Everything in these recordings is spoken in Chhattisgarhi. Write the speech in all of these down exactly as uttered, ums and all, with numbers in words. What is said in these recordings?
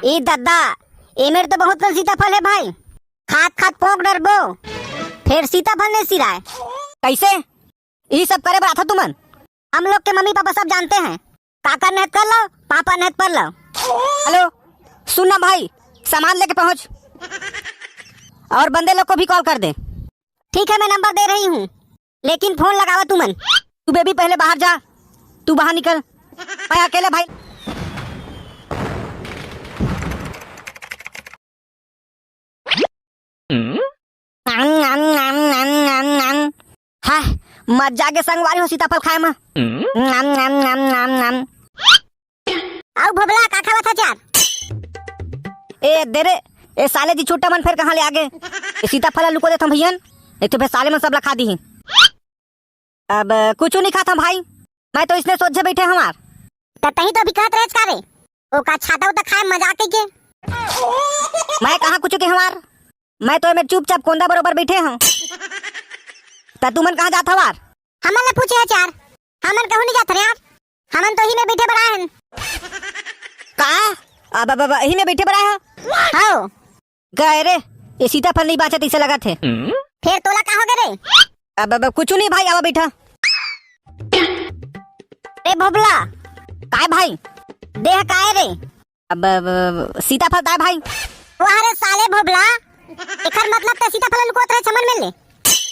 ए ददा, ए मेर तो बहुत कन सीताफल हे भाई, खात खात पोंक डरबो, फेर सीताफल नहीं सिराय। कैसे? ई सब करे बर आथो तुमन? हम लोग के मम्मी पापा सब जानते हैं, काका नेहत कर लो, पापा नेहत पर लो। हेलो, सुन ना भाई, सामान लेके पहुंच और बंदे लोग को भी कॉल कर दे। ठीक है, मैं नंबर दे रही हूँ, लेकिन फोन लगावा तुमन। तू बेबी पहले बाहर जा, तू बाहर निकल, मैं अकेले भाई। नाम, नाम, नाम, नाम, नाम, नाम। हाय, मजा के संगवारी हो सीताफल खाए म। नाम, नाम, नाम, नाम, नाम। अउ भोबला, का खावत हच यार? ए, दे रे, ए साले जी छुट्टा मन फेर कहाँ ले आगे? ए सीताफल लुको देथन भैयन, नहीं तो फेर साले मन सब ला खा दीही। अब कुछ नहीं खाता भाई, मैं तो इसने सोझे बैठे हमार। त तही तो अभी कहत रहेच का रे? ओ का छाता उता खाए मजाक के के? मैं कहाँ कुछ के हमार, मैं तो एमे चुपचाप कोंदा बरोबर बैठे हूँ। त तुमन कहाँ जात हवार? हमन ला पूछे हच यार, हमन कहूँ नहीं जात हन यार, हमन तो ही में बैठे बर आए हन। का? अब, अब, अब, ही में बैठे बर आए हो? हाँ। गए रे, ये सीताफल नहीं बाचत, इसे लगत हे। फेर तोला का हो गए रे? अब, अब कुछ नहीं भाई, आवा बैठा। रे भोबला। काय भाई? देह काय रे? अब, अब, अब सीताफल ताय भाई। वाह रे साले भोबला, एखर मतलब ते सीताफल लुकोत रहे छमन में ले।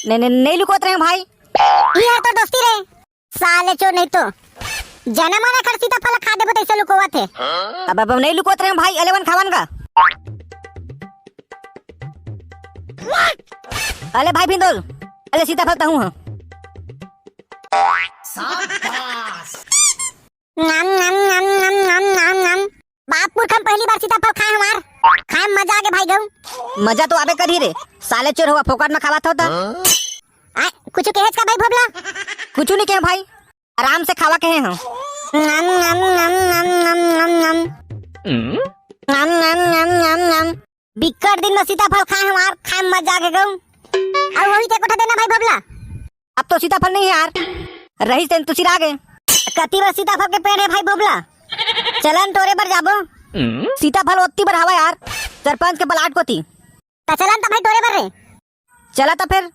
नहीं, नहीं, नहीं लुकोत रहे भाई। ये है तो दोस्ती रे। साले चोर नहीं तो जनम आने खड़ सीताफल खा देबो तैसे लुकोवत हे। अब, अब नहीं लुकोत रहे भाई, अलेवन खावन का। अले भाई भिंदोल, अले सीताफल तहूँ हाँ। नाम, नाम, नाम, नाम, नाम, नाम, नाम। बाप पुरख हम पहली बार सीताफल खाए हमार। खाए में मजा आगे भाई गऊ। मजा तो आबे करही रे, साले चोर हुआ फोकट में खावत हो त। आ, कुछ कहेच का भाई भोबला? कुछ नहीं कहे भाई, आराम से खावा कहे हम। नम, नम, नम, नम, नम, नम, नम। नम, नम, नम, नम, नम। बिक्कट दिन में सीताफल खाए हमार, खाए में मजा आगे गऊ। अउ वही ते कोठा देना भाई भोबला। अब तो सीताफल नहीं है यार, रहीस तेन तुसिरा गे। कति बर सीताफल के पेड़ है भाई भोबला? चलन टोरे बर जाबो। सीताफल ओत्ती बर हवा यार, सरपंच के प्लाट कोती। त चलन त भाई टोरे बर रे। चला त फेर।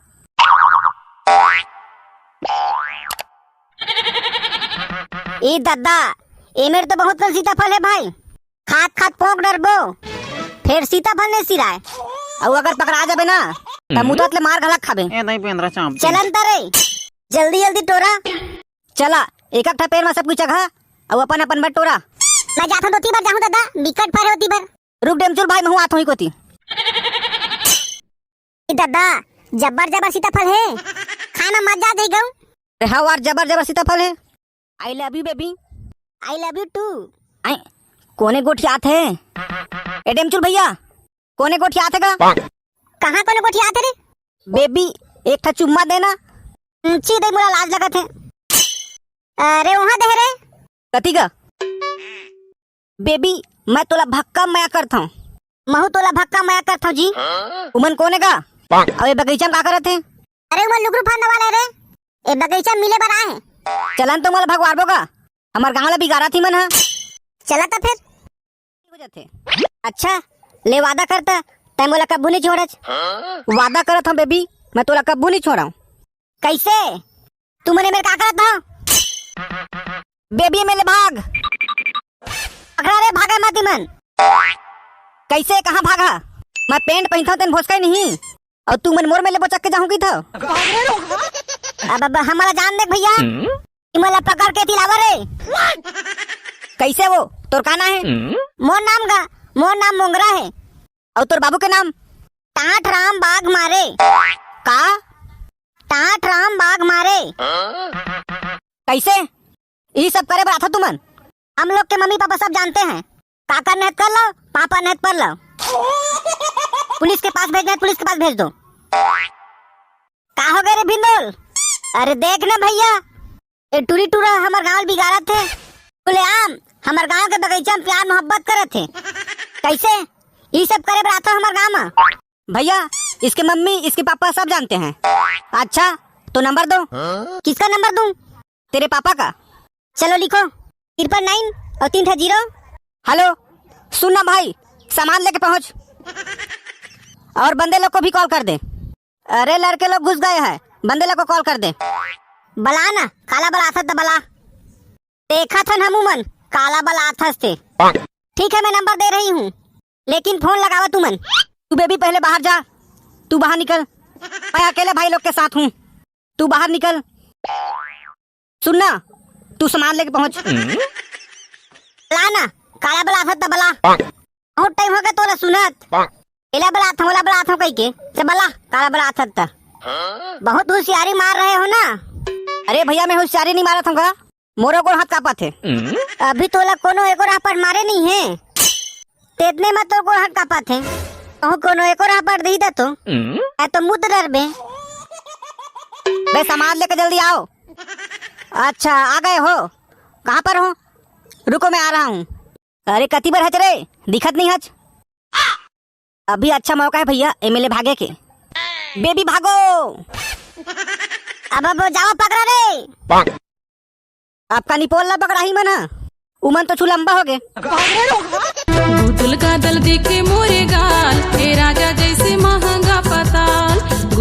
ए ददा, ए मेर तो बहुत कन सीताफल है भाई। खात खात पोंक डरबो, फेर सीताफल नहीं सिराय। अउ अगर पकड़ा जाबे ना, त मुदत ले मार घलक खाबे। ए दई पेंदरा चांप। चलन त रे, जल्दी जल्दी टोरा। चला, एक एक ठा पेड़ में सब कुछ चघा, अउ अपन अपन बर टोरा। मैं जाथों तो ओती बर जाहूं ददा, बिकट फर है ओती बर। रुक डेमचुल भाई, महू आत होई कोती। ई ददा, जबर जबर सीताफल हे, खाना मजा आ जाई गऊ। अरे हाँ वार, जबर जबर सीताफल हे। I love you baby। I love you too। आई, कोने गोठियात हे? ए डेमचुल भैया, कोने गोठियात हे गा? कहाँ कोने गोठियात हे रे? बेबी, एक ठा चुम्मा देना। छी दे, मोला लाज लगत हे। अरे वहाँ दे रे। कति गा? बेबी, मैं तोला भक्का मया करथौं। महू तोला भक्का मया करथौं जी। उमन कोने गा? अउ ए बगीचा में का करत हे? अरे उमन लुगरू फांदे वाले रे। ए बगीचा में मिले बर आए हे। चलन तो मोला भगवारबो गा। हमर गांव ला बिगाड़त हे मन ह। चला त फेर। हो जाथे। अच्छा, ले वादा करता, तै मोला कब्बू नहीं छोड़च। वादा करत हूँ बेबी, मैं तोला कब्बू नहीं छोड़ाऊँ। कैसे? तू मने मेरे का करत हो? बेबी मेरे भाग। पकड़ा रे, भागे मत मन। कैसे, कहाँ भागा? मैं पेंट पहनता हूँ, तेन भोसका ही नहीं। अउ तू मन मोर मेले बोचक के जाहूं कहिथव। अब, अब हमला जान दे भैया, इमला पकड़ के तिलावर रे। कैसे वो? तोर का नाम हे? मोर नाम गा, मोर नाम मोंगरा हे। अउ तोर बाबू के नाम? टांठ राम बाघ मारे। का? टांठ राम बाघ मारे। कैसे? ई सब करे बर आथा तुमन? हम लोग के मम्मी पापा सब जानते हैं। काका नेहत कर लो, पापा नेहत पर लो। पुलिस के पास भेजना है, पुलिस के पास भेज दो। का हो गए रे भिंदोल? अरे देख ना भैया, ए टूरी टूरा हमर गांव बिगाड़त हे। खुलेआम हमर गांव के बगीचा में प्यार मोहब्बत करत हे। कैसे? ई सब करे बर आथा हमर गांव में। भैया, इसके मम्मी, इसके पापा सब जानते हैं। अच्छा, तो नंबर दो। किसका नंबर दूं? तेरे पापा का। चलो लिखो, ट्रिपल नाइन और तीन ठा जीरो। हेलो, सुन ना भाई, सामान लेके पहुंच। और बंदे लोग को भी कॉल कर दे। अरे, लड़के लोग घुस गए हैं, बंदे लोग को कॉल कर दे। बला ना, काला बलाथस त बला। देखत हन हमू मन, काला बलाथस ते। ठीक है, मैं नंबर दे रही हूँ, लेकिन फोन लगावा तुमन। तू बेबी पहले बाहर जा, तू बाहर निकल। मैं अकेले भाई लोग के साथ हूँ, तू बाहर निकल। सुन ना, तू सामान लेके पहुंच। ला ना, काला बलाथस त बला। बहुत टाइम हो गया तोला सुनत। एला बलात हूँ, ओला बलात हूँ कहिके। ते बला, काला बलाथस त। बहुत होशियारी मार रहे हो ना। अरे भैया, मैं होशियारी नहीं मारत हूँ का? मोरो गोड़ हाथ कांपत हे। अभी तोला कोनो एको राहपट मारे नहीं है, तेतने में तोर गोड़ हाथ कांपत हे। कहूँ कोनो एको राहपट दही दे तो, ए तो मुद डरबे। बे, सामान लेके जल्दी आओ। अच्छा, आ गए हो? कहाँ पर हो? रुको, मैं आ रहा हूँ। अरे, कति बर हच रे, दिखत नहीं हच। अभी अच्छा मौका है भैया, एमएलए भागे के। बेबी भागो। अब, अब जावा पकड़ा रे। आपका निपोल ला पकड़ाही मन ह, उमन तो छु लंबा हो गे।